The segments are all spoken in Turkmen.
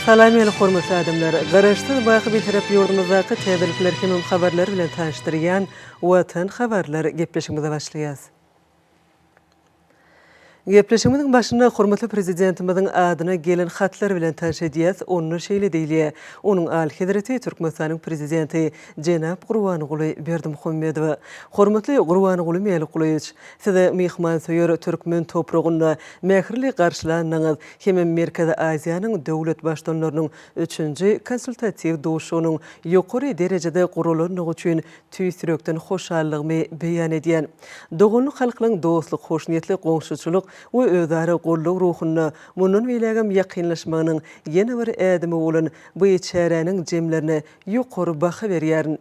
Salam ýaly hormatly adamlar! Garaşsyz baky Bitarap ýurdumyzdaky täzelikler hemem habarlar bilen tanyşdyrýan Watan habarlar gepleşigimize başlaýas. Gepleşigimiziň başynda hormatly Prezidentimiziň adyna gelen hatlar bilen tanyş edýäs, onda şeýle diýilýär, Onuň Alyhezreti Türkmenistanyň Prezidenti jenap Gurbanguly Berdimuhamedowa. Hormatly Gurbanguly Mälikgulyýewiç! Size myhmansöýer türkmen topragynda mähirli garşylanyňyz hemem Merkezi Aziýanyň döwlet Baştutanlarynyň üçünji konsultatiw duşuşygynyň ýokary derejede guralandygy üçin tüýs ýürekden hoşallygymy beýan edýän. Doganlyk halklaryň dostluk, hoşniýetli goňşuçylyk we özara goldaw ruhunda mundan beýlägem ýakynlaşmagynyň ýene bir ädimi bolan bu çäräniň jemlerine ýokary baha berýärin.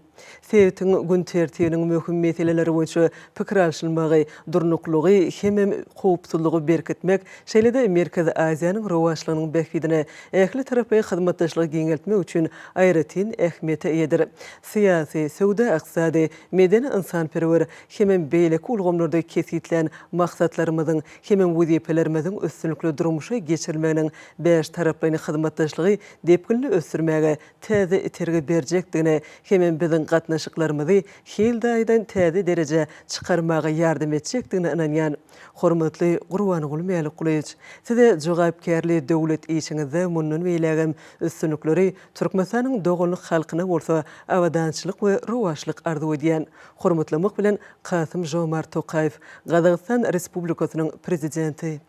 Sebitiň gün tertibiniň möhüm meseleleri boýunça pikir alşylmagy, durnuklygy hemem howpsuzlygy berkitmek, şeýle-de Merkezi Aziýanyň rowaçlygynyň bähbidine ähli taraplaýyn hyzmatdaşlygy giňeltmek üçin aýratyn ähmiýete eýedir. Syýasy, söwda-ykdysady, medeni-ynsanperwer hemem beýleki ulgamlarda kesgitlän maksatlarymyzyň hemem wezipelerimiziň üstünlikli durmuşa geçirilmeginiň bäştaraplaýyn hyzmatdaşlygy depginli ösdürmäge täze itergi berjekdigine hemem biziň gatnaşyklarymyzy hil taýdan täze derejä çykarmaga ýardam etjekdigine ynanýan. Hormatly Gurbanguly Mälikgulyýewiç, Size jogapkärli döwlet işiňizde mundan beýlägem üstünlikleri, Türkmenistanyň doganlyk halkyna bolsa abadançylyk we rowaçlyk arzuw edýän. Hormatlamak bilen, Kasym-Žomart Tokaýew, Gazagystan Respublikasynyň Prezidenti.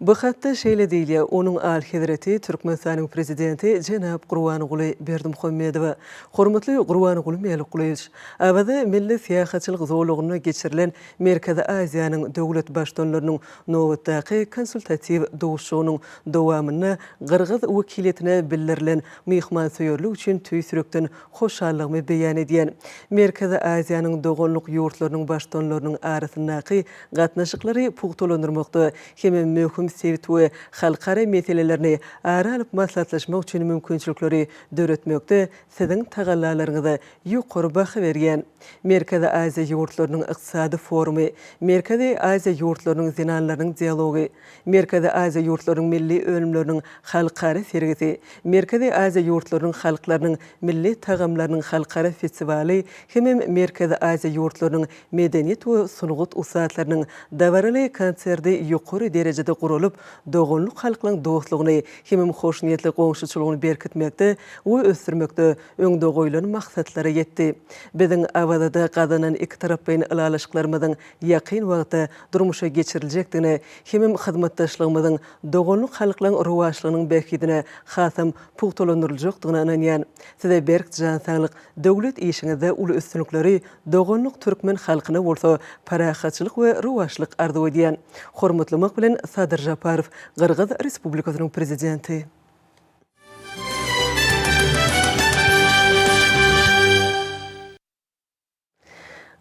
Bu hatda şeýle diýilýär, Onuň Alyhezreti Türkmenistanyň Prezidenti jenap Gurbanguly Berdimuhamedowa. Hormatly Gurbanguly Mälikgulyýewiç! Awaza milli syýahatçylyk zolagynda geçirilen Merkezi Aziýanyň döwlet Baştutanlarynyň nobatdaky konsultatiw duşuşygynyň dowamynda gyrgyz wekiliýetine bildirilen myhmansöýerlik üçin tüýs ýürekden hoşallygymy beýan edýän. Merkezi Aziýanyň doganlyk ýurtlarynyň Baştutanlarynyň arasyndaky gatnaşyklary pugtalandyrmakda hemem möhüm sebit we halkara meselelerini ara alyp maslahatlaşmak üçin mümkinçilikleri döretmekde Siziň tagallalaryňyza ýokary baha berýän. Merkezi Aziýa ýurtlarynyň ykdysady forumy, Merkezi Aziýa ýurtlarynyň zenanlarynyň dialogy, Merkezi Aziýa ýurtlarynyň milli önümleriniň halkara sergisi, Merkezi Aziýa ýurtlarynyň halklarynyň milli tagamlarynyň halkara festiwaly hemem Merkezi Aziýa ýurtlarynyň medeniýet we sungat ussatlarynyň dabaraly konserdi ýokary derejede guralyp, doganlyk halklaryň dostlugyny hemem hoşniýetli goňşuçylygyny berkitmekde we ösdürmekde öňde goýlan maksatlara ýetdi. Biziň Awazada gazanan ikitaraplaýyn ylalaşyklarymyzyň ýakyn wagtda durmuşa geçiriljekdigine hemem hyzmatdaşlygymyzyň doganlyk halklaryň rowaçlygynyň bähbidine hasam pugtalandyryljakdygyna ynanýan. Size berk jan saglyk, döwlet işiňizde uly üstünlikleri, doganlyk türkmen halkyna bolsa parahatçylyk we rowaçlyk arzuw edýän. Hormatlamak bilen Sadyr Žaparow, Gyrgyz Respublikasynyň Prezidenti.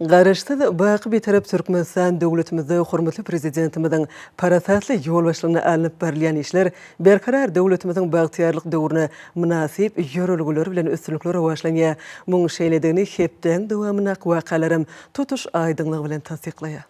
Garaşsyz, baky Bitarap Türkmenistan döwletimizde hormatly Prezidentimiziň parasatly ýolbaşçylygynda alnyp barylýan işler Berkarar döwletimiziň bagtyýarlyk döwrüne mynasyp ýörelgeler bilen üstünlikli rowaçlanýar. Muň şeýledigini hepdäň dowamyndaky wakalaram tutuş aýdyňlygy bilen tassyklaýar.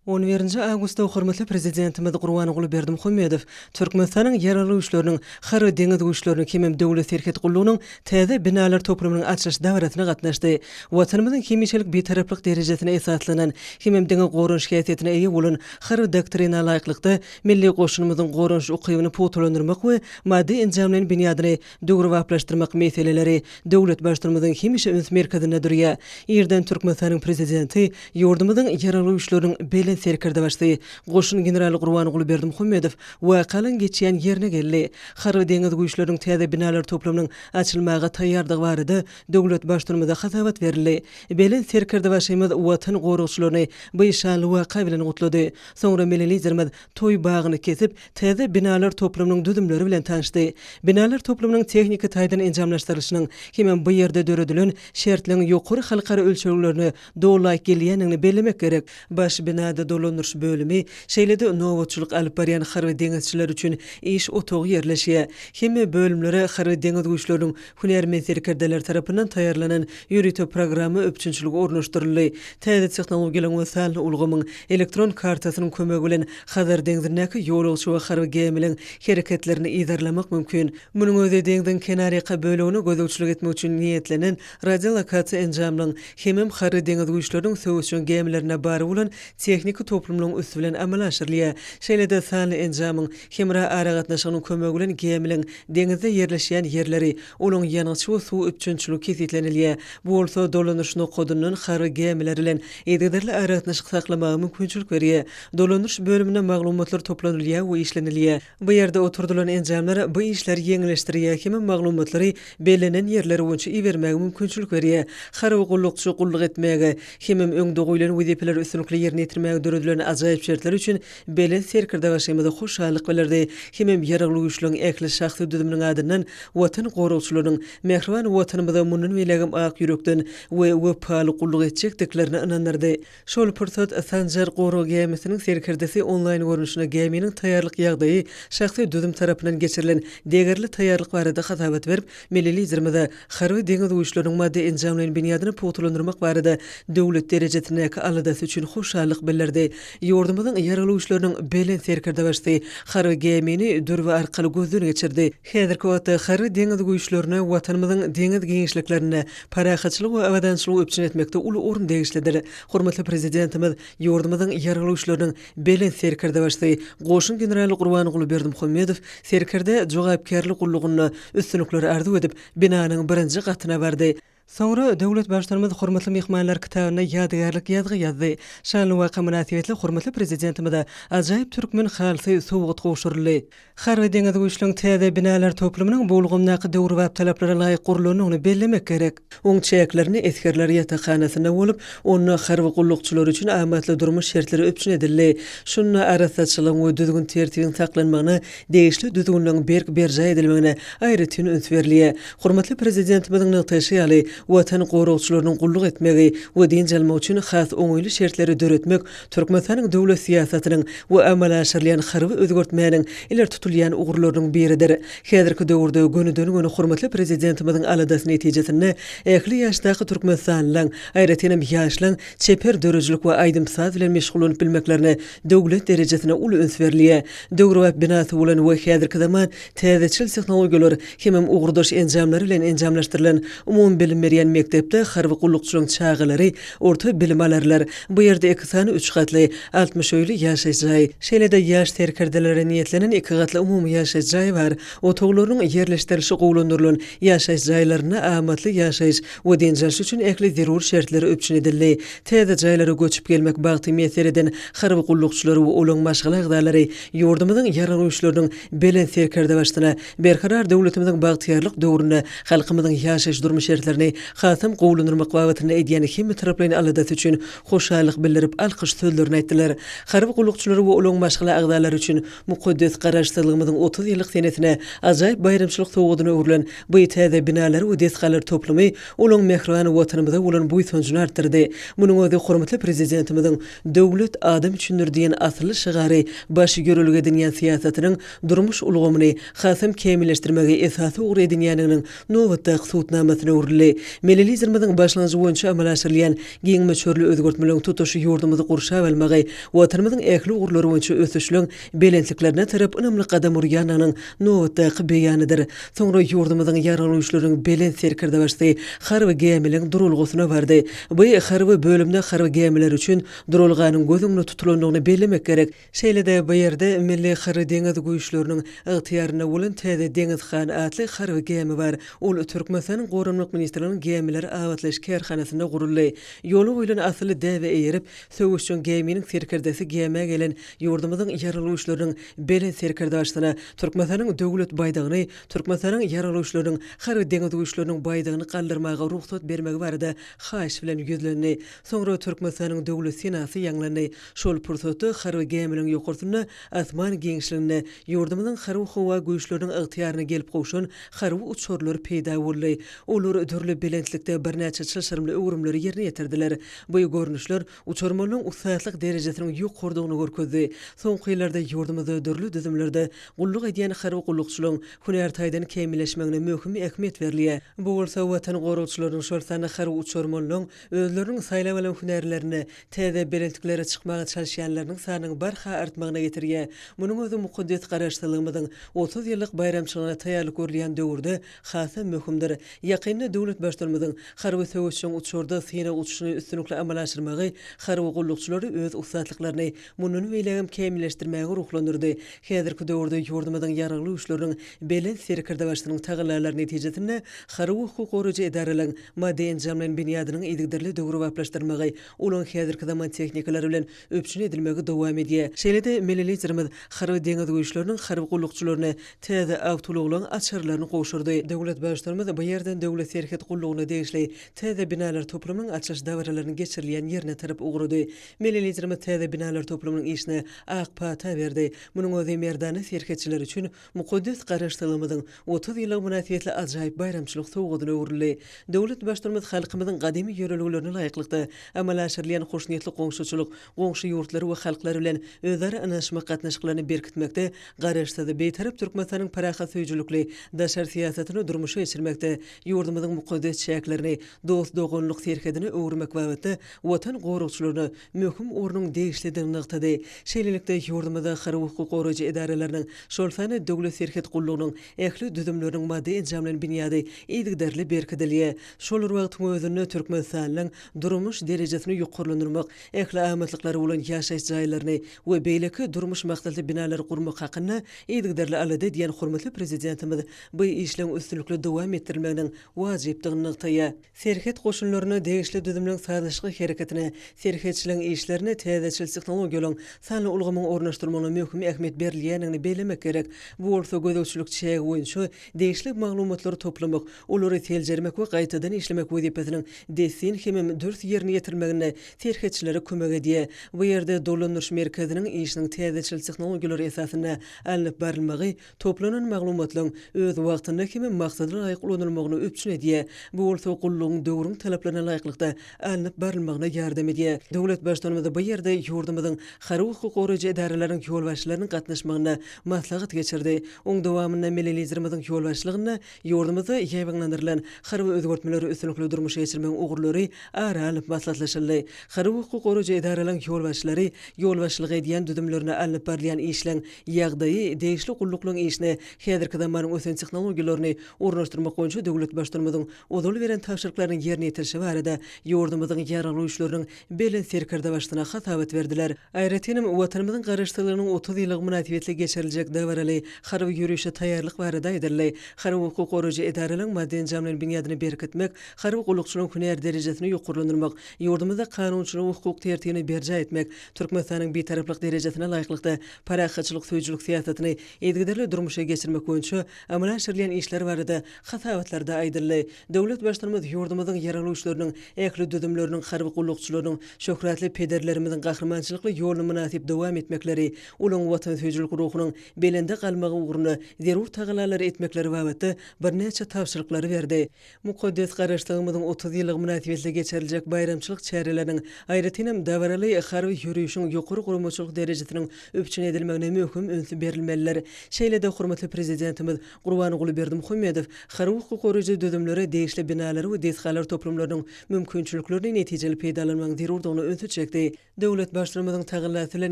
On birinji awgustda hormatly Prezidentimiz Gurbanguly Berdimuhamedow Türkmenistanyň Ýaragly Güýçleriniň Harby-deňiz güýçleriniň hemem Döwlet serhet gullugynyň täze binalar toplumynyň açylyş dabarasyna gatnaşdy. Watanymyzyň hemişelik Bitaraplyk derejesine esaslanan hemem diňe goranyş häsiýetine eýe bolan Harby doktrina laýyklykda milli goşunymyzyň goranyş ukybyny pugtalandyrmak we maddy-enjamlaýyn binýadyny döwrebaplaşdyrmak meseleleri döwlet Baştutanymyzyň hemişe üns merkezinde durýar. Irden Türkmenistanyň Prezidenti ýurdumyzyň Ýaragly Güýçleriniň Belent Serkerdebaşysy, goşun generaly Gurbanguly Berdimuhamedow wakalaryň geçýän ýerine geldi. Harby-deňiz güýçleriniň täze binalar toplumynyň açylmaga taýýardygy barada döwlet Baştutanymyza hasabat berildi. Belent Serkerdebaşymyz Watan goragçylaryny bu şanly waka bilen gutlady. Soňra milli Liderimiz toý bagyny kesip, täze binalar toplumynyň düzümleri bilen tanyşdy. Binalar toplumynyň tehniki taýdan enjamlaşdyrylyşynyň hemem bu ýerde döredilen şertleň ýokary halkara ölçeglerine doly laýyk gelýändigini bellemek gerek. Baş binada. sany dolandyryş bölümi, şeýle-de nobatçylyk alyp barýan harby deňizçiler üçin iş otagy ýerleşýär. Hemme bölümlere Harby-deňiz güýçleriniň hünärmen serkerdeleri tarapyndan taýýarlanan ýörite programma üpjünçiligi ornaşdyryldy. Täze tehnologiýalaryň we sanly ulgamyň, elektron kartasynyň kömegi bilen Hazar deňzindäki ýolagçy we harby gämileriň hereketlerini yzarlamak mümkin. Munuň özi deňziň kenarýaka bölegine gözegçilik etmek üçin niýetlenen radiolokasiýa enjamlaryň hemem Harby-deňiz güýçleriniň söweşjeň gämilerinde bar bolan tehniki toplumlaryň üsti bilen amala aşyrylýar. Şeýle-de sanly enjamyň hemra aragatnaşygynyň kömegi bilen gämileriň deňizde ýerleşýän ýerleri, olaryň ýangyç we suw üpjünçiligi kesgitlenilýär. Bu bolsa dolanyş nokadyndan harby gämiler bilen yzygiderli aragatnaşyk saklamaga mümkinçilik berýär. Dolanyş bölüminde maglumatlar toplanylýar we işlenilýär. Bu ýerde oturdylan enjamlar bu işleri ýeňilleşdirýär hemem maglumatlary bellenen ýerler boýunça ibermäge mümkinçilik berýär. Harby gullukçy gulluk etmäge hemem öňde goýlan wezipeleri üstünlikli ýerine ýetirmäge döredilen ajaýyp şertler üçin Belent Serkerdebaşymyza hoşallyk bildirdi hemem Ýaragly Güýçleriň ähli şahsy düzüminiň adyndan Watan goragçylarynyň mähriban Watanymyza mundan beýlägem ak ýürekden we wepaly gulluk etjekdiklerine ynandyrdy. Şol pursat Sanjar gorag gämisiniň serkerdesi onlaýn görnüşinde gäminiň taýýarlyk ýagdaýy, şahsy düzüm tarapyndan geçirilen degerli taýýarlyk barada hasabat berip, milli Liderimize Harby-deňiz güýçleriniň maddy-enjamlaýyn binýadyny pugtalandyrmak barada döwlet derejesindäki aladasy üçin hoşallyk bildirdi. Ýurdumyzyň Ýaragly Güýçleriniň Belent Serkerdebaşysy harby gämini dürbi arkaly gözden geçirdi. Häzirki wagtda Harby-deňiz güýçlerine Watanymyzyň deňiz giňişliklerinde parahatçylygy we abadançylygy üpjün etmekde uly orun degişlidir. Hormatly Prezidentimiz ýurdumyzyň Ýaragly Güýçleriniň Belent Serkerdebaşysy, goşun generaly Gurbanguly Berdimuhamedow serkerdä jogapkärli gullugynda üstünlikleri arzuw edip, binanyň birinji gatyna bardy. Soňra döwlet Baştutanymyz Hormatly myhmanlar kitabynda ýadygärlik ýazgy ýazdy. Şanly waka mynasybetli hormatly Prezidentimize ajaýyp türkmen halysy sowgat gowşuryldy. Harby-deňiz güýçleriň täze binalar toplumynyň bu ulgamdaky döwrebap talaplara laýyk gurlandygyny bellemek gerek. Oň çäklerinde esgerler ýatakhanasynda bolup, onda harby gullukçylar üçin amatly durmuş şertleri üpjün edildi. Şunda arassaçylygyň we düzgün-tertibiň saklanmagyna, degişli düzgünleriň berk berjaý edilmegine aýratyn üns berilýär. Hormatly Prezidentimiziň nygtaýşy ýaly, Watan goragçylarynyň gulluk etmegi we dynç almagy üçin has oňaýly şertleri döretmek Türkmenistanyň döwlet syýasatynyň we amala aşyrylýan harby özgertmäniň ileri tutulýan ugurlarynyň biridir. Häzirki döwürde gönüden-göni hormatly Prezidentimiziň aladasy netijesinde ähli ýaşdaky türkmenistanlylaryň, aýratynam ýaşlaryň çeper döredijilik we aýdym-saz bilen meşgullanyp bilmeklerine döwlet derejesinde uly üns berilýär. Döwrebap binasy bolan we häzirki zaman täzeçil tehnologiýalar hemem ugurdaş enjamlar bilen enjamlaşdyrylan umumybilim berýän mekdepde harby gullukçylaryň çagalary orta bilim alarlar. Bu ýerde iki sany üç gatly, 60 öýli ýaşaýyş jaýy, şeýle-de ýaş serkerdelere niýetlenen iki gatly umumy ýaşaýyş jaýy bar. Otaglarynyň ýerleşdirilişi gowulandyrylan ýaşaýyş jaýlarynda amatly ýaşaýyş we dynç alyş üçin ähli zerur şertler üpjün edildi. Täze jaýlara göçüp gelmek bagty miýesser eden harby gullukçylar we olaryň maşgala agzalary ýurdumyzyň Ýaragly Güýçleriniň Belent Serkerdebaşysyna Berkarar döwletimiziň bagtyýarlyk döwründe halkymyzyň ýaşaýyş-durmuş şertlerini hasam gowulandyrmak babatynda edýän hemmetaraplaýyn aladasy üçin hoşallyk bildirip, alkyş sözlerini aýtdylar. Harby gullukçylary we olaryň maşgala agzalary üçin mukaddes Garaşsyzlygymyzyň 30 ýyllyk senesine ajaýyp baýramçylyk sowgadyna öwrülen bu täze binalar we desgalar toplumy olaryň mähriban Watanymyza bolan buýsanjyny artdyrdy. Munuň özi hormatly Prezidentimiziň Döwlet adam üçindir diýen asylly şygary baş ýörelge edinýän syýasatynyň durmuş ulgamyny hasam kämilleşdirmegi esasy ugur edinýändiginiň nobatdaky subutnamasyna öwrüldi. Milli Liderimiziň başlangyjy boýunça amala aşyrylýan giň möçberli özgertmeleriň tutuş ýurdumyzy gurşap almagy Watanymyzyň ähli ugurlary boýunça ösüşleň belentliklerine tarap ynamly gadam urýandygynyň nobatdaky beýanydyr. Soňra ýurdumyzyň Ýaragly Güýçleriniň Belent Serkerdebaşysy harby gämileriň duralgasyna bardy. Bu harby bölümde harby gämiler üçin duralganyň göz öňünde tutulandygyny bellemek gerek. Şeýle-de bu ýerde Milli harby-deňiz güýçleriniň ygtyýarynda bolan täze Deňiz han atly harby gämi bar. Ol Türkmenistanyň Goranmak ministrliginiň gämileri abatlaýyş kärhanasynda guruldy. Ýola goýlan asylly däbe eýerip, söweşjeň gäminiň serkerdesi gämä gelen ýurdumyzyň Ýaragly Güýçleriniň Belent Serkerdebaşysyna Türkmenistanyň Döwlet baýdagyny Türkmenistanyň Ýaragly Güýçleriniň Harby-deňiz güýçleriniň baýdagyny galdyrmaga rugsat bermegi barada haýyş bilen ýüzlendi. Soňra Türkmenistanyň Döwlet senasy ýaňlandy. Şol pursatda harby gäminiň ýokarsynda asman giňişliginde ýurdumyzyň harby-howa güýçleriniň ygtyýaryna gelip gowşan harby uçarlar peýda boldy. Olar dürli. ýokary belentlikde birnäçe çylşyrymly öwrümleri ýerine ýetirdiler. Bu görnüşler uçarmanlaryň ussatlyk derejesiniň ýokarydygyny görkezdi. Soňky ýyllarda ýurdumyzda dürli düzümlerde gulluk edýän harby gullukçylaryň hünär taýdan kämilleşmegine möhüm ähmiýet berilýär. Bu bolsa Watan goragçylarynyň, şol sanda harby uçarmanlaryň özleriniň saýlap alan hünärlerinde täze belentliklere çykmaga çalyşýanlarynyň sanynyň barha artmagyna getirýär. Munuň özi mukaddes Garaşsyzlygymyzyň 30 ýyllyk baýramçylygyna taýýarlyk görülýän döwürde hasam möhümdir. Ýakynda döwlet Baştutanymyzyň harby söweşjeň uçarda synag uçuşyny üstünlikli amala aşyrmagy harby gullukçylary öz ussatlyklaryny mundan beýlägem kämilleşdirmäge ruhlandyrdy. Häzirki döwürde ýurdumyzyň Ýaragly Güýçleriniň Belent Serkerdebaşysynyň tagallalary netijesinde harby hukuk goraýjy edaralaryň maddy-enjamlaýyn binýadynyň yzygiderli döwrebaplaşdyrylmagy, olaryň häzirki zaman tehnikalary bilen üpjün edilmegi dowam edýär. Şeýle-de milli Liderimiz Harby-deňiz güýçleriniň harby gullukçylaryna täze awtoulaglaryň açarlaryny gowşurdy. Döwlet Baştutanymyz bu ýerden Döwlet serhet gullugyna degişli täze binalar toplumynyň açylyş dabaralarynyň geçirilýän ýerine tarap ugrady. Milli Liderimiz täze binalar toplumynyň işine ak pata berdi. Munuň özi merdana serhetçiler üçin mukaddes Garaşsyzlygymyzyň 30 ýyllygy mynasybetli ajaýyp baýramçylyk sowgadyna öwrüldi. Döwlet Baştutanymyz halkymyzyň gadymy ýörelgelerine laýyklykda amala aşyrylýan hoşniýetli goňşuçylyk, goňşy ýurtlar we halklar bilen özara ynanyşmak gatnaşyklaryny berkitmekde, Garaşsyz, Bitarap Türkmenistanyň parahatsöýüjilikli daşary syýasatyny durmuşa geçirmekde, ýurdumyzyň mukaddes çäklerini dost-doganlyk serhedine öwürmek babatda Watan goragçylaryna möhüm ornuň degişlidigini nygtady. Şeýlelikde, ýurdumyzda harby hukuk goraýjy edaralarynyň, şol sanda Döwlet serhet gullugynyň ähli düzümleriniň maddy-enjamlaýyn binýady yzygiderli berkidilýär. Şol bir wagtyň özünde Türkmenistanyň durmuş derejesini ýokarlandyrmak, ähli amatlyklary bolan ýaşaýyş jaýlaryny we beýleki durmuş maksatly binalary gurmak hakynda yzygiderli alada edýän hormatly Prezidentimiz bu işleň üstünlikli dowam etdirilmeginiň wajypdygyny nygtaýar. Serhet goşunlaryna degişli düzümleň sazlaşykly hereketine, serhetçiligiň işlerine täzeçil tehnologiýalaryň, sanly ulgamyň ornaşdyrylmagyna möhüm ähmiýet berilýändigini bellemek gerek. Bu bolsa gözegçilik çägi boýunça degişli maglumatlary toplamak, olary seljermek we gaýtadan işlemek wezipesiniň dessin hemem dürs ýerine ýetirilmeginde serhetçilere kömek edýär. Bu ýerde dolandyryş merkeziniň işiniň täzeçil tehnologiýalar esasynda alnyp barylmagy toplanan maglumatlaryň öz wagtynda hemem maksada laýyk ulanylmagyny üpjün edýär. Bu bolsa gullugyň döwrüň talaplaryna laýyklykda alnyp barylmagyna ýardam edýär. Döwlet Baştutanymyz bu ýerde ýurdumyzyň harby hukuk goraýjy edaralarynyň ýolbaşçylarynyň gatnaşmagynda maslahat geçirdi. Oň dowamynda milli Liderimiziň ýolbaşçylygynda ýurdumyzda ýaýbaňlandyrylan harby özgertmeleri üstünlikli durmuşa geçirmegiň ugurlary ara alnyp maslahatlaşyldy. Harby hukuk goraýjy edaralaryň ýolbaşçylary ýolbaşçylyk edýän düzümlerinde alnyp barylýan işleň ýagdaýy, degişli gulluklaryň işine häzirki zamanyň ösen tehnologiýalaryny ornaşdyrmak boýunça döwlet Baştutanymyzyň ozal beren tabşyryklarynyň ýerine ýetirilişi barada ýurdumyzyň Ýaragly Güýçleriniň Belent Serkerdebaşysyna hasabat berdiler. Aýratynam, Watanymyzyň Garaşsyzlygynyň 30 ýyllygy mynasybetli geçiriljek dabaraly harby ýörişe taýýarlyk barada aýdyldy. Harby hukuk goraýjy edaralaryň maddy-enjamlaýyn binýadyny berkitmek, harby gullukçylaryň hünär derejesini ýokarlandyrmak, ýurdumyzda kanunçylygy we hukuk tertibini berjaý etmek, Türkmenistanyň Bitaraplyk derejesine laýyklykda parahatçylyk söýüjilik syýasatyny yzygiderli durmuşa geçirmek boýunça amala aşyrylýan işler barada hasabatlarda aýdyldy. Döwlet Baştutanymyz ýurdumyzyň Ýaragly Güýçleriniň ähli düzümleriniň harby gullukçylarynyň şöhratly pederlerimiziň gahrymançylykly ýoluny mynasyp dowam etmekleri, olaryň watansöýüjilik ruhunyň belende galmagy ugrunda zerur tagallalary etmekleri babatda birnäçe tabşyryklary berdi. Mukaddes Garaşsyzlygymyzyň 30 ýyllygy mynasybetli geçiriljek baýramçylyk çäreleriniň, aýratynam, dabaraly harby ýörişiň ýokary guramaçylyk derejesiniň üpjün edilmegine möhüm üns berilmelidir. Şeýle-de hormatly Prezidentimiz Gurbanguly Berdimuhamedow harby hukuk goraýjy düzümlere degişli binalary we desgalar toplumlarynyň mümkinçiliklerini netijeli peýdalanmagyň zerurdygyna ünsi çekdi. Döwlet Baştutanymyzyň tagallasy bilen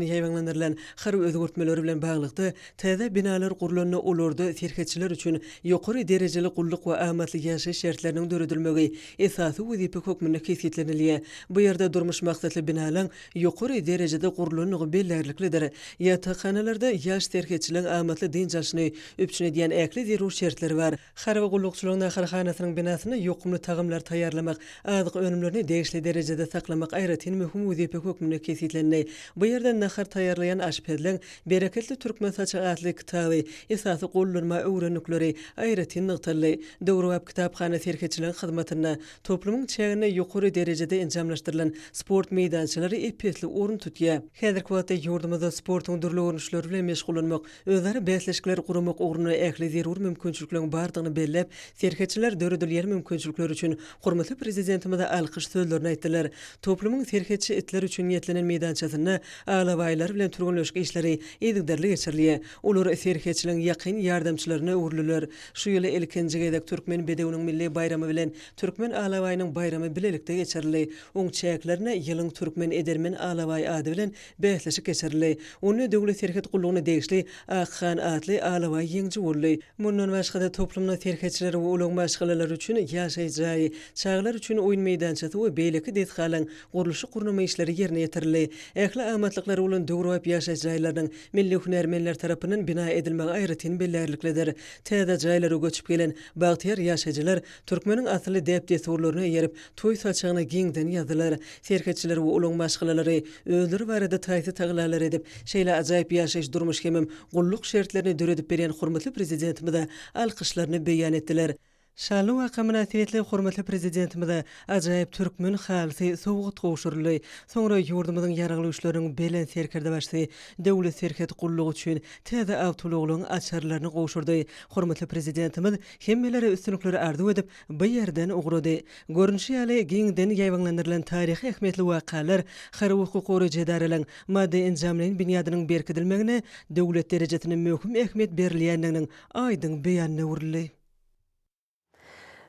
ýaýbaňlandyrylan harby özgertmeleri bilen baglylykda, täze binalar gurlanda olarda serhetçiler üçin ýokary derejeli gulluk we amatly ýaşaýyş şertleriniň döredilmegi esasy wezipe hökmünde kesgitlenilýär. Bu ýerde durmuş maksatly binalaň ýokary derejede gurlandygy bellärliklidir. Ýatakhanalarda ýaş serhetçileriň amatly dynç alşyny üpjün edýän ähli zerur şertler bar. Harby gullukçylaryň naharhanasynyň binasynda ýokumly tagamlary taýýarlamak, azyk önümlerini degişli derejede saklamak aýratyn möhüm wezipe hökmünde kesgitlendi. Bu ýerde nahar taýýarlaýan aşpezleň Bereketli türkmen saçagy atly kitaby esasy gollanma öwrendikleri aýratyn nygtaldy. Döwrebap kitaphana serhetçileriň hyzmatynda toplumyň çäginde ýokary derejede enjamlaşdyrylan sport meýdançalary ep-esli orun tutýar. Häzirki wagtda ýurdumyzda sportuň dürli görnüşleri bilen meşgullanmak, özara bäsleşikleri guramak ugrunda ähli zerur mümkinçilikleriň bardygyny belläp, serhetçiler döredilýän. mümkinçilikleri üçin hormatly Prezidentimize alkyş sözlerini aýtdylar. Toplumyň serhetçi itler üçin niýetlenen meýdançasynda alabaýlar bilen türgenleşik işleri yzygiderli geçirilýär. Olar serhetçiligiň ýakyn ýardamçylaryna öwrüldiler. Şu ýyl ilkinji gezek Türkmen bedewiniň milli baýramy bilen Türkmen alabaýynyň baýramy bilelikde geçirildi. Oň çäklerinde Ýylyň türkmen edermen alabaýy ady bilen bäsleşik geçirildi. Onda Döwlet serhet gullugyna degişli Akhan atly alabaý ýeňiji boldy. Mundan başga-da, toplumda serhetçiler we olaryň maşgalalary üçin ýaşaýyş jaýy, çagalar üçin oýun meýdançasy we beýleki desgalaryň gurluşyk-gurnama işleri ýerine ýetirildi. Ähli amatlyklary bolan döwrebap ýaşaýyş jaýlarynyň milli hünärmenler tarapyndan bina edilmegi aýratyn bellärliklidir. Täze jaýlara göçüp gelen bagtyýar ýaşaýjylar türkmeniň asylly däp-dessurlaryna eýerip, toý saçagyny giňden ýazdylar. Serhetçiler we olaryň maşgalalary özleri barada taýsyz tagallalar edip, şeýle ajaýyp ýaşaýyş-durmuş hemem gulluk şertlerini döredip berýän hormatly Prezidentimize alkyşlaryny beýan etdiler. Şanly waka mynasybetli hormatly Prezidentimize ajaýyp türkmen halysy sowgat gowşuryldy. Soňra ýurdumyzyň Ýaragly Güýçleriniň Belent Serkerdebaşysy Döwlet serhet gullugy üçin täze awtoulaglaryň açarlaryny gowşurdy. Hormatly Prezidentimiz hemmelere üstünlikleri arzuw edip, bu ýerden ugrady. Görnüşi ýaly, giňden ýaýbaňlandyrylan taryhy ähmiýetli wakalar harby-hukuk goraýjy edaralaryň maddy-enjamlaýyn binýadynyň berkidilmegine döwlet derejesinde möhüm ähmiýet berilýändiginiň aýdyň beýanyna öwrüldi.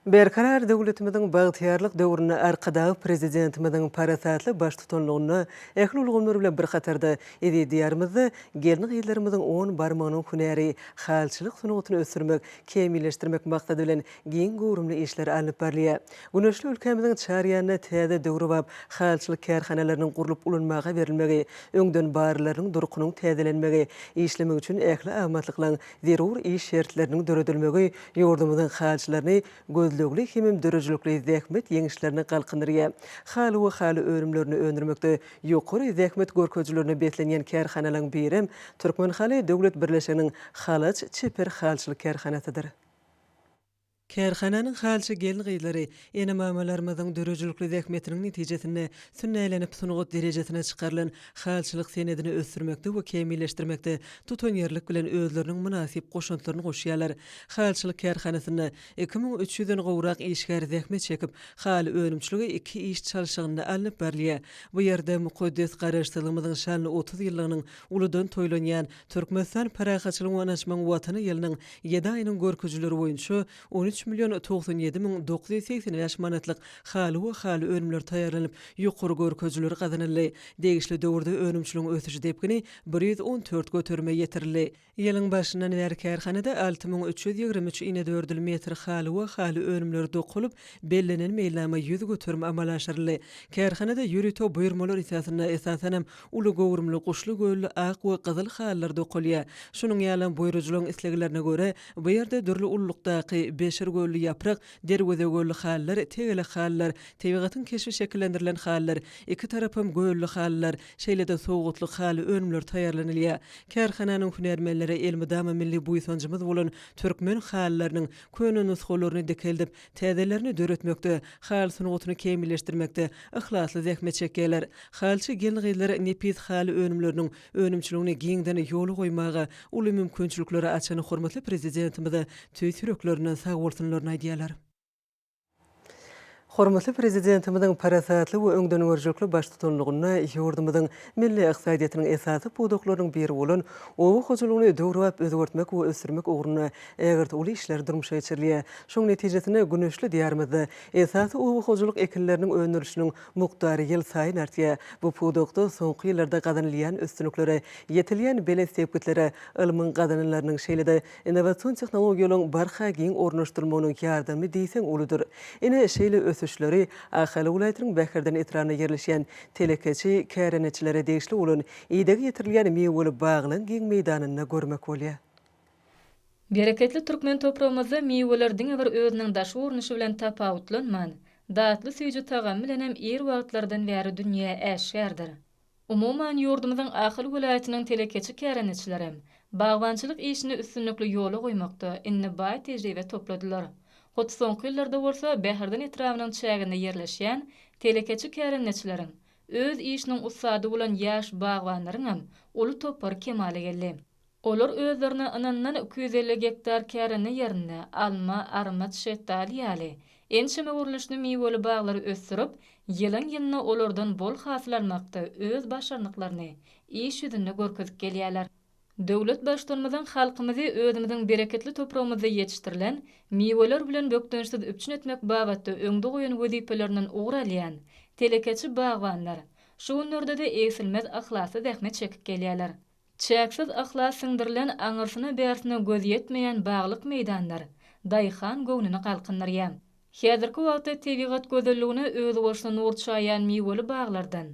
Berkarar döwletimiziň bagtyýarlyk döwründe Arkadag Prezidentimiziň parasatly baştutanlygynda ähli ulgamlar bilen bir hatarda eziz Diýarymyzda gelin-gyzlarymyzyň on barmagynyň hünäri, halyçylyk sungatyny ösdürmek, kämilleşdirmek maksady bilen giň göwrümli işler alnyp barylýar. Güneşli ülkämiziň çar ýanynda täze döwrebap halyçylyk kärhanalarynyň gurlup ulanmaga berilmegi, öňden barlarynyň durkunyň täzelenmegi, işlemek üçin ähli amatlyklaryň, zerur iş şertleriniň döredilmegi ýurdumyzyň halyçylaryny gözlegli hemem döredijilikli zähmet ýeňişlerine galkyndyrýar. Haly we haly önümlerini öndürmekde ýokary zähmet görkezijilerine beslenýän kärhanalaryň birem Türkmenhaly döwlet birleşiginiň Halaç çeper halyçylyk kärhanasydyr. Kärhananyň halyçy gelin-gyzlary ene-mamalarymyzyň döredijilikli zähmetiniň netijesinde sünnälenip sungat derejesine çykarylan halyçylyk senedini ösdürmekde we kämilleşdirmekde tutanýerlilik bilen özleriniň mynasyp goşantlaryny goşýarlar. Halyçylyk kärhanasynda 2300 den gowrak işgär zähmet çekip, haly önümçiligi iki iş çalşygynda alnyp barylýar. Bu ýerde mukaddes Garaşsyzlygymyzyň şanly 30 ýyllygynyň uludan toýlanýan Türkmenistan parahatçylygyň we ynanyşmagyň Watany ýylynyň ýedi aýynyň görkezijileri boýunça 13 million 97 müň 985 manatlyk haly we haly önümleri taýýarlanyp, ýokary görkezijiler gazanyldy. Degişli döwürde önümçiligiň ösüş depgini 114 göterime ýetirildi. Ýylyň başyndan bäri kärhanada 6323 inedördül metr haly we haly önümleri dokalyp, bellenen meýilnama 100% amala aşyryldy. Kärhanada ýörite buýurmalar esasynda, esasanam, Uly göwrümli guşly-gölli ak we gyzyl halylar dokalýar. Şunuň ýalam buýrujylaryň isleglerine görä, bu ýerde dürli ululykdaky beşir gölli ýaprak, derweze gölli halylar, tegelek halylar, tebigatyň keşbi şekillendirilen halylar, iki tarapam gölli halylar, şeýle-de sowgatlyk haly önümleri taýýarlanylýar. Kärhananyň hünärmenleri elmydama milli buýsanjymyz bolan türkmen halylarynyň köne nusgalaryny dikeldip, Täzelerini döretmekde, haly sungatyny kämilleşdirmekde yhlasly zähmet çekýärler. Halyçy gelin-gyzlar nepis haly önümleriniň önümçiligini giňden ýola goýmaga uly mümkinçilikleri açan hormatly Prezidentimize tüýs ýüreklerinden sagbolsunlaryny aýdýarlar. Hormatly Prezidentimiziň parasatly we öňdengörüjilikli baştutanlygynda ýurdumyzyň milli ykdysadyýetiniň esasy pudaklarynyň biri bolan oba hojalygyny döwrebap özgertmek we ösdürmek ugrunda ägirt uly işler durmuşa geçirilýär. Şonuň netijesinde güneşli Diýarymyzda esasy oba hojalyk ekinleriniň öndürilişiniň mukdary ýylsaýyn artýar. Bu pudakda soňky ýyllarda gazanylýan üstünliklere, ýetilýän belent sepgitlere ylmyň gazananlarynyň, şeýle-de innowasion tehnologiýalaryň barha giň ornaşdyrylmagynyň ýardamy diýseň uludyr. Ine, şeýle ösüşleri Ahal welaýatynyň Bäherden etrabynda ýerleşýän telekeçi kärendeçilere degişli bolan idegi ýetirilýän miweli baglaryň giň meýdanynda görmek bolýar. Bereketli türkmen topragymyzda miweler diňe bir özüniň daşky görnüşi bilen tapawutlanman, datly süýji tagamy bilenem ir wagtlardan bäri dünýä äşgärdir. Umuman, ýurdumyzyň Ahal welaýatynyň telekeçi kärendeçilerem bagbançylyk işini üstünlikli ýola goýmakda indi baý tejribe topladylar. Hut soňky ýyllarda bolsa Bäherden etrabynyň çäginde ýerleşýän telekeçi kärendeçileriň, öz işiniň ussady bolan ýaş bagbanlaryňam uly topary kemala geldi. Olar özlerine ynanylan 250 gektar kärende ýerinde alma, armyt, şetdaly ýaly ençeme görnüşli miweli baglary ösdürip, ýylyň-ýylyna olardan bol hasyl almakda öz başarnyklaryny iş ýüzünde görkezip gelýärler. Döwlet Baştutanymyzyň halkymyzy özümiziň bereketli topragymyzda ýetişdirilen miweler bilen bökdençsiz üpjün etmek babatda öňde goýan wezipelerinden ugur alýan telekeçi bagbanlar şu günlerde-de egsilmez yhlasly zähmet çekip gelýärler. Çäksiz yhlas siňdirilen aňyrsyna-bärsine göz ýetmeýän baglyk meýdanlar daýhan göwnüni galkyndyrýar. Häzirki wagtda tebigat gözelligine özboluşly nur çaýýan miweli baglardan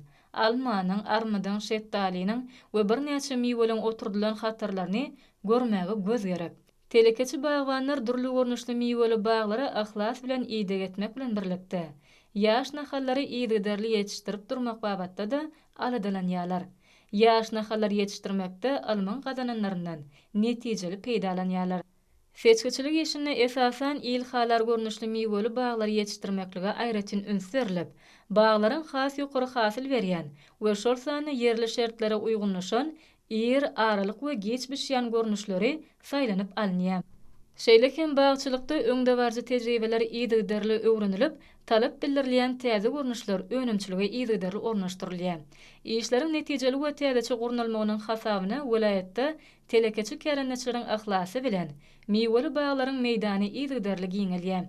almanyň, armydyň, şetdalynyň we birnäçe miweliň oturdylan hatarlaryny görmäge göz gerek. Telekeçi bagbanlar dürli görnüşli miweli baglara yhlas bilen ideg etmek bilen birlikde, ýaş nahallary yzygiderli ýetişdirip durmak babatda-da aladalanýarlar. Ýaş nahallary ýetişdirmekde ylmyň gazananlaryndan netijeli peýdalanýarlar. Seçgiçilik işinde esasan ilhalar görnüşli miweli baglary ýetişdirmeklige aýratyn üns berlip, baglaryň has ýokary hasyl berýän we şol sanda ýerli şertlere uýgunlaşan ir, aralyk we giç bişýän görnüşleri saýlanyp alynýar. Şeýle hem bagçylykda öňdebaryjy tejribeler yzygiderli öwrenilip, talap bildirilýän täze görnüşler önümçilige yzygiderli ornaşdyrylýar. Işleriň netijeli we täzeçe gurnalmagynyň hasabyna welaýatda Telekeçi kärendeçileriň yhlasy bilen, miweli baglaryň meýdany yzygiderli giňelýär.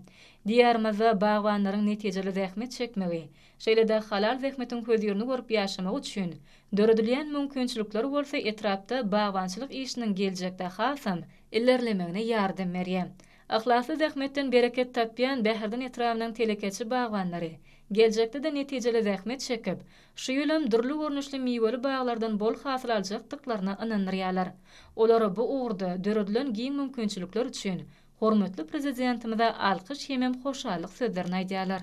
Diýarymyzda bagbanlaryň netijeli zähmet çekmegi, şeýle-de halal zähmetiň hözirini görüp ýaşamagy üçin döredilýän mümkinçilikler bolsa etrapda bagbançylyk işiniň geljekde hasam ilerlemegine ýardam berýär. Yhlasly zähmetden bereket tapýan Bäherden etrabynyň telekeçi bagbanlary geljekde-de netijeli zähmet çekip, Şu ýylam dürli görnüşli miweli baglardan bol hasyl aljakdyklaryna ynandyrýarlar. Olara bu ugurda döredilen giň mümkinçilikler üçin hormatly Prezidentimize alkyş hemem hoşallyk sözlerini aýdýarlar.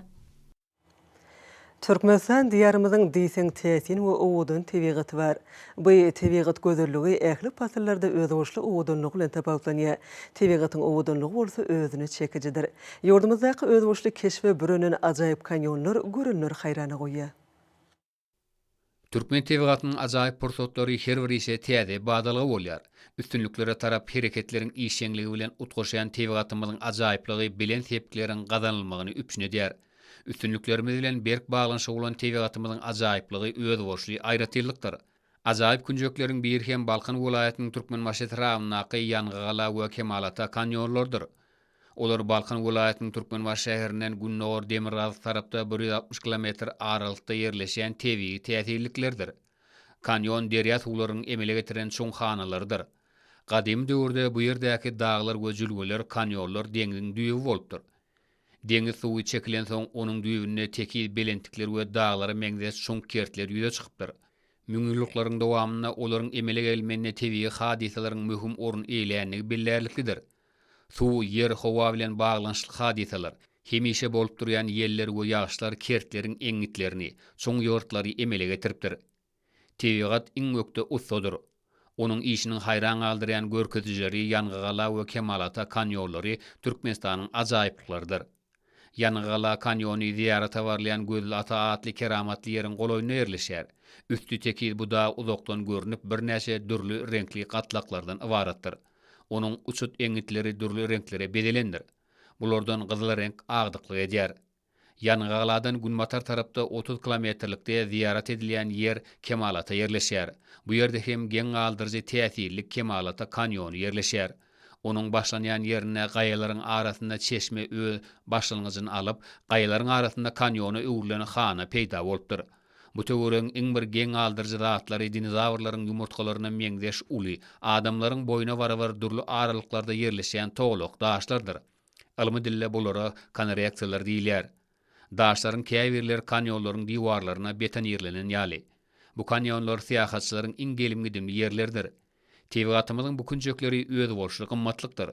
Türkmenistan Diýarymyzyň diýseň täsin we owadan tebigaty bar. Bu tebigat gözelligi ähli pasyllarda özboluşly owadanlygy bilen tapawutlanýar. Tebigatyň owadanlygy bolsa özüne çekijidir. Ýurdumyzdaky özboluşly keşbe bürenen ajaýyp kanýonlar görenleri haýrana goýýar. Türkmen tebigatynyň ajaýyp pursatlary her bir işe täze badalga bolýar. Üstünliklere tarap hereketleriň işjeňligi bilen utgaşýan tebigatymyzyň ajaýyplygy belent sepgitleriň gazanylmagyny üpjün edýär. Üstünliklerimiz bilen berk baglanyşygy bolan tebigatymyzyň ajaýyplygy özboluşly aýratynlykdyr. Ajaýyp künjekleriň biri hem Balkan welaýatynyň Türkmenbaşy etrabyndaky Ýangygala we Kemalata kanýonlarydyr. Olar Balkan welaýatynyň Türkmenbaşy şäherinden gündogar-demirgazyk tarapda 160 kilometr aralykda ýerleşýän tebigy täsinliklerdir. Kanýon derýa suwlarynyň emele getiren çuň hanalarydyr. Gadymy döwürde bu ýerdäki daglar we jülgeler, kanýonlar deňziň düýbi bolupdyr. Deňiz suwy çekilensoň, onuň düýbünde tekiz belentlikler we daglara meňzeş çuň kertler ýüze çykypdyr. Müňýyllyklaryň dowamynda olaryň emele gelmeginde tebigy hadysalaryň möhüm orun eýleýändigi bellärliklidir. Suw, ýer, howa bilen baglanyşykly hadysalar, hemişe bolup durýan ýeller we ýagyşlar kertleriň eňňitlerini, çuň ýygyrtlary emele getiripdir. Tebigat iň ökde ussadyr. Onuň işiniň haýran galdyrýan görkezijileri Ýangygala we Kemalata kanýonlary Türkmenistanyň ajaýyplyklarydyr. Ýangygala kanýony zyýarata barylýan Gözli ata atly keramatly ýeriň golaýynda ýerleşýär. Üsti tekiz bu dag uzakdan görnüp, birnäçe dürli reňkli gatlaklardan ybaratdyr. Onuň uçut eňňitleri dürli reňklere bezelendir. Bulardan gyzyl reňk agdyklyk edýär. Ýangygaladan günbatar tarapda 30 kilometrlikde zyýarat edilýän ýer Kemalata ýerleşýär. Bu ýerde hem geň galdyryjy täsinlik Kemalata kanýony ýerleşýär. Onuň başlanýan ýerinde gaýalaryň arasynda çeşme öz başlangyjyny alyp, gaýalaryň arasynda kanýona öwrülen hana peýda bolupdyr. Bu töweregiň iň bir geň galdyryjy zatlary dinozawrlaryň ýumurtgalaryna meňzeş uly, adamlaryň boýuna barabar dürli aralyklarda ýerleşýän togalak daşlardyr. Ylmy dilde bulara konreksiýalar diýilýär. Daşlaryň käbirleri kanýonlaryň diwarlaryna betonirlenen ýaly. Bu kanýonlar syýahatçylaryň iň gelim-gidimli ýerleridir. Tebigatymyzyň bu künjekleri özboluşly gymmatlykdyr.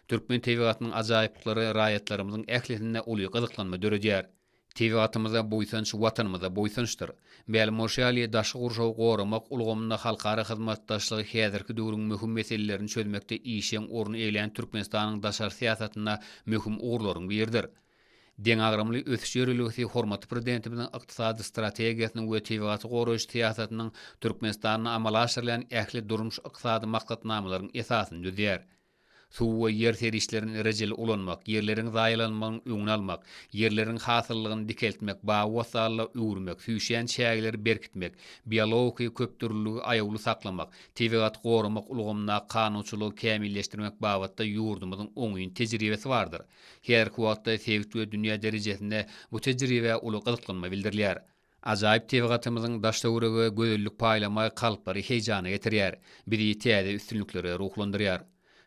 Türkmen tebigatynyň ajaýyplyklary raýatlarymyzyň ählisinde uly gyzyklanma döredýär. Tebigatymyza buýsanç Watanymyza buýsançdyr. Mälim bolşy ýaly, daşky gurşawy goramak ulgamynda halkara hyzmatdaşlygy häzirki döwrüň möhüm meselelerini çözmekde işjeň orun eýeleýän Türkmenistanyň daşary syýasatynda möhüm ugurlaryň biridir. Deňagramly ösüş ýörelgesi hormatly Prezidentimiziň ykdysady strategiýasynyň we tebigaty goraýyş syýasatynyň Türkmenistanda amala aşyrylýan ähli durmuş-ykdysady maksatnamalaryň esasyny düzýär. Suw we ýer serişdelerini rejeli ulanmak, ýerleriň zaýalanmagynyň öňüni almak, ýerleriň hasyllylygyny dikeltmek, bagy-bossanlyga öwürmek, süýşýän çägeleri berkitmek, biologiki köpdürlüligi aýawly saklamak, tebigaty goramak ulgamyndaky kanunçylygy kämilleşdirmek babatda ýurdumyzyň oňyn tejribesi bardyr. Häzirki wagtda sebit we dünýä derejesinde bu tejribä uly gyzyklanma bildirilýär. Ajaýyp tebigatymyzyň daş-töwerege gözellik paýlamagy kalplary heýjana getirýär, bizi täze üstünliklere ruhlandyrýar.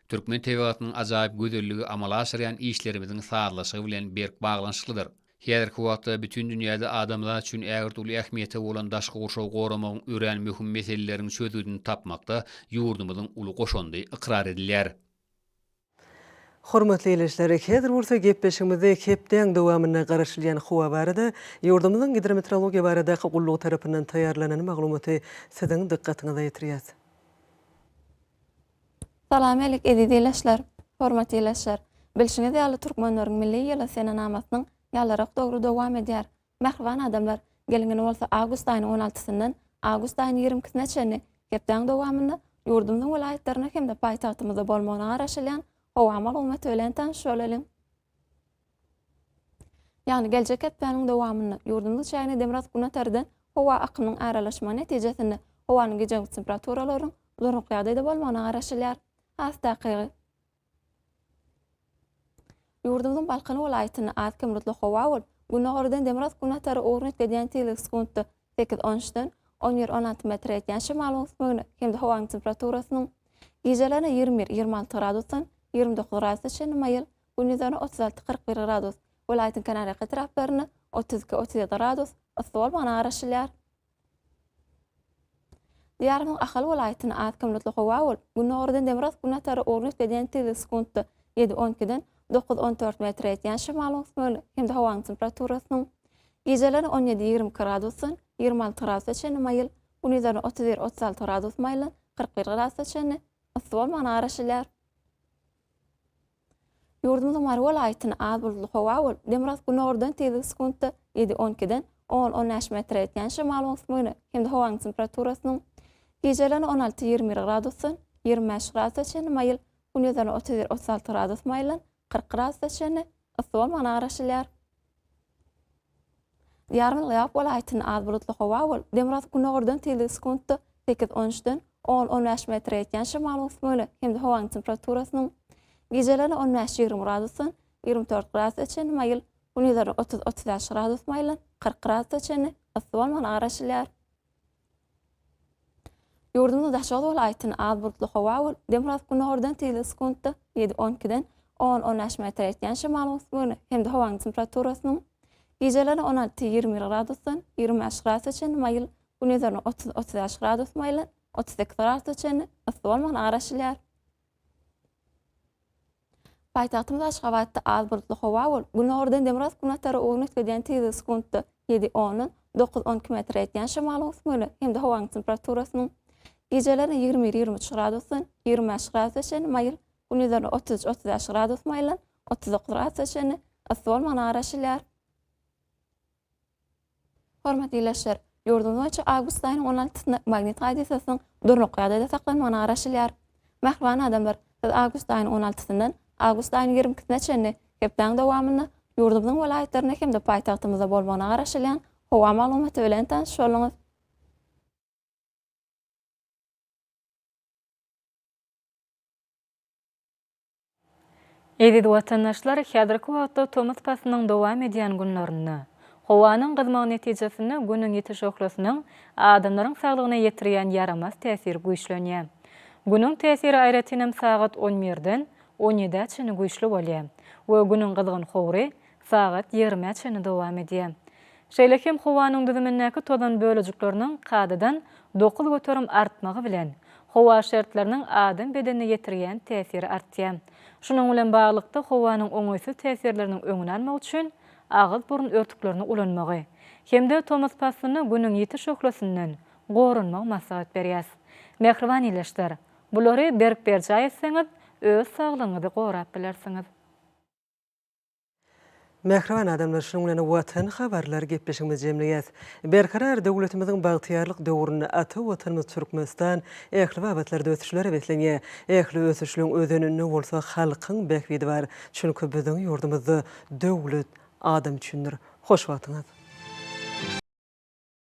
Türkmen tebigatynyň ajaýyp gözelligi amala aşyrýan işlerimiziň sazlaşygy bilen berk baglanyşyklydyr. Häzirki wagtda bütin dünýäde adamzat üçin ägirt uly ähmiýete bolan daşky gurşawy goramagyň örän möhüm meseleleriň çözgüdini tapmakda ýurdumyzyň uly goşandy ykrar edilýär. Hormatly ildeşler, häzir bolsa gepleşigimizde hepdäň dowamynda garaşylýan howa barada ýurdumyzyň Gidrometeorologiýa baradaky gullugy tarapyndan taýýarlanan maglumaty siziň dykgatyňyza ýetirýäs. Salam alik eziz ildeşler! Hormatly ildeşler! Bilşiňiz ýaly türkmenleriň milli ýyly senenamasynyň ýalyrak dogry dowam edýär. Mähriban adamlar, geliň indi bolsa awgust aýynyň on altysyndan awgust aýynyň ýigrimi ikisine çenli hepdäň dowamynda ýurdumyzyň welaýatlarynda hem-de paýtagtymyzda bolmagyna garaşylýan howa maglumaty bilen tanyş bolalyň. Ýagny geljek hepdäniň dowamynda ýurdumyzyň çägine demirgazyk-günortadan howa akymynyň aralaşmagy netijesinde howanyň gijeki temperaturalarynyň durnukly ýagdaýda bolmagyna garaşylýar. Has takygy, Ýurdumyzyň Balkan welaýatynda az-kem bulutly howa bolup, gündogardan demirgazyk-günbatara ugruna üýtgedýän tizligi sekuntda sekiz, on üçden on bir, 16 metre ýetýän şemalyň ösmegine hem-de howanyň temperaturasynyň gijelerine 21, 26 gradusdan 29 gradusa çenli maýyl, gündizlerine 36, 41 gradus, welaýatyň kenarýaka etraplarynda 32, 37 gradus yssy bolmagyna garaşylýar. Diýarymyzyň Ahal welaýatynda az-kem bulutly howa bolup, gündogardan demirgazyk-günbatara ugruna üýtgedýän tizligi sekuntda ýedi, on ikiden dokuz, on dört metre ýetýän şemalyň ösmegine hem-de howanyň temperaturasynyň gijelerine on ýedi, 22 gradusdan 26 gradusa çenli maýyl, gündizlerine 31, 36 gradus maýyldan 41 gradusa çenli yssy bolmagyna garaşylýar. Ýurdumyzyň Mary welaýatynda az bulutly howa bolup, demirgazyk-günordan tizligi sekuntda ýedi, on ikiden on, on bäş metre ýetýän şemalyň ösmegine hem-de howanyň temperaturasynyň gijelerine on alty, 21 gradusdan 25 gradusa çenli maýyl, gündizlerine 31, 36 gradus maýyldan 40 gradusa çenli yssy bolmagyna garaşylýar. Diýarymyz Lebap welaýatynda az bulutly howa bolup, demirgazyk-günordan tizligi sekuntda sekiz, on üçden on, on bäş metre ýetýän şemalyň ösmegine hem-de howanyň temperaturasynyň gijelerine on bäş, 20 gradusdan 24 gradusa çenli maýyl, gündizlerine 30, 35 gradus maýyldan 40 gradusa çenli yssy bolmagyna garaşylýar. Ýurdumyzyň Daşoguz welaýatynda az bulutly howa bolup, demirgazyk-günordan tizligi sekuntda ýedi, on ikiden on, on bäş metre ýetýän şemalyň ösmegine hem-de howanyň temperaturasynyň gijelerine on alty, 21 gradusdan 25 gradusa çenli maýyl, gündizlerine 30, 35 gradus maýyldan 38 gradusa çenli yssy bolmagyna garaşylýar. Paýtagtymyz Aşgabatda az bulutly howa bolup, günordan demirgazyk-günbatara ugruna üýtgedýän tizligi sekuntda ýedi, ondan dokuz, 12 metre ýetýän şemalyň ösmegine hem-de howanyň temperaturasynyň gijelerine 21, 23 gradusdan 25 gradusa çenli maýyl, gündizlerine 33, 35 gradus maýyldan 39 gradusa çenli yssy bolmagyna garaşylýar. Hormatly ildeşler, ýurdumyz boýunça awgust aýynyň on altysynda magnit hadysasynyň durnukly ýagdaýda saklanmagyna garaşylýar. Mähriban adamlar, siz awgust aýynyň on altysyndan awgust aýynyň ýigrimi ikisine çenli hepdäň dowamynda ýurdumyzyň welaýatlarynda hem-de paýtagtymyzda bolmagyna garaşylýan howa maglumaty bilen tanyş bolduňyz. Eziz watandaşlar, häzirki wagtda tomus paslynyň dowam edýän günlerinde, howanyň gyzmagy netijesinde Günüň ýiti şöhlesiniň adamlaryň saglygyna ýetirýän ýaramaz täsiri güýçlenýär. Günüň täsiri aýratynam sagat on birden on ýedä çenli güýçli bolýar we Günüň gyzgyn howry sagat ýigrimä çenli dowam edýär. Şeýle hem howanyň düzümindäki tozan bölejikleriniň kadadan 9% artmagy bilen, howa şertleriniň adam bedenine ýetirýän täsiri artýar. Şunuň bilen baglylykda, howanyň oňaýsyz täsirleriniň öňüni almak üçin agyz-burun örtüklerini ulanmagy hem-de tomus paslynda Günüň ýiti şöhlesinden goranmagy maslahat berýäs. Mähriban ildeşler, bulary berk berjaý etseňiz, öz saglygyňyzy gorap bilersiňiz. Mähriban adamlar, şunuň bilen Watan habarlar gepleşigimizi jemleýäs. Berkarar döwletimiziň bagtyýarlyk döwründe ata Watanymyz Türkmenistan ähli babatlarda ösüşlere beslenýär. Ähli ösüşleň özeninde bolsa halkyň bähbidi bar. Çünki biziň ýurdumyzda döwlet adam üçindir. Hoş wagtyňyz!